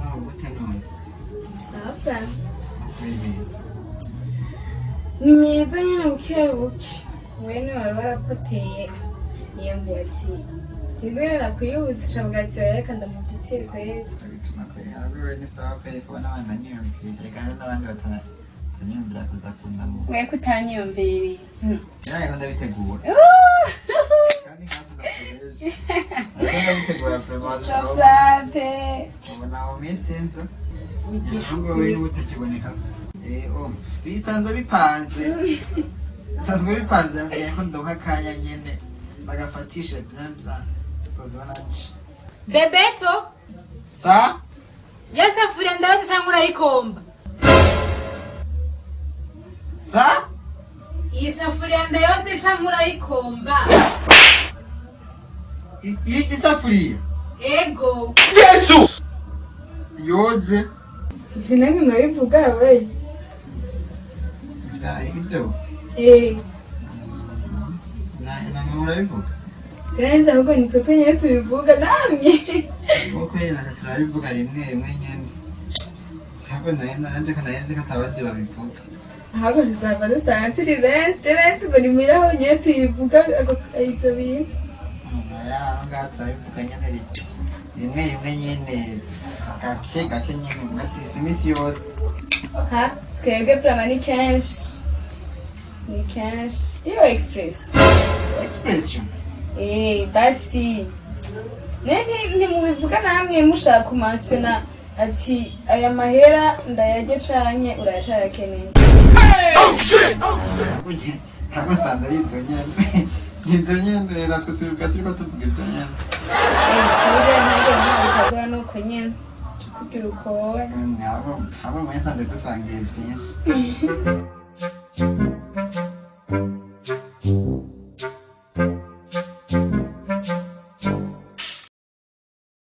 No, gute none? Sawa. Kuri meza. Ni meza nyine, buke buke. Wene wari warapoteye iyo mbwaki, sinzi ngene nakwiyibutsa, cavuga ati: "Reka ndamupitire kweri." Bituma kweri ahubwo ni sawa kweri kubona abandi banyiyumvira, reka hari n'abandi batanyiyumvira kuza kundamuka. We kutanyiyumviriye? Yariko ndabitegura kandi nkazo ndakoresha, ariko ndabitegura vraiment. Sofrape. Ubona aho minsi nza ahubwo we utakiboneka. Oh, bisanzwe bipanze, bisanzwe bipanze, hasigaye ko ndonka akanya nyene bagafatisha bien bien, tuzobona nje. Bebeto. Sa? Ya safuriya ndabaza cyangwa urayikomba? Sa? Iyi safuriya ndayoze cyangwa urayikomba? Isafuriya? Ego. Yoze. Ivyo namwe murabivuga we? Vya ivyo? Eh. Na murabivuga? Kandi ahubwo ni twe nyene tubivuga namwe. Kuko yena turabivuga rimwe rimwe nyene, sabo naye nanje ko naye ko atabandi babivuga. Ahubwo tuzava dusanga turi benshi, rero tubona imuhira aho nyene tubivuga ivyo bintu. Aya aho ngaho turabivuga nyene rimwe rimwe nyene, gake gake nyene, ngasisi imisi yose. Ha, twebwe vraiment ni kenshi, ni kenshi iyo express. Expression? Eh, basi ne ntimubivuga namwe mushaka kumansiyona ati aya mahera ndayarye canke urayacayakeneye? Ntabwo nsanze ari ibyo nyene, ibyo nyene natwe tubivuga turiko tuvuga ibyo nyene. Eh, tubivuga ntabwo ntabikagura nuko nyene kugira ukowe. Abo abo mwe nsanze dusangiye byinshi.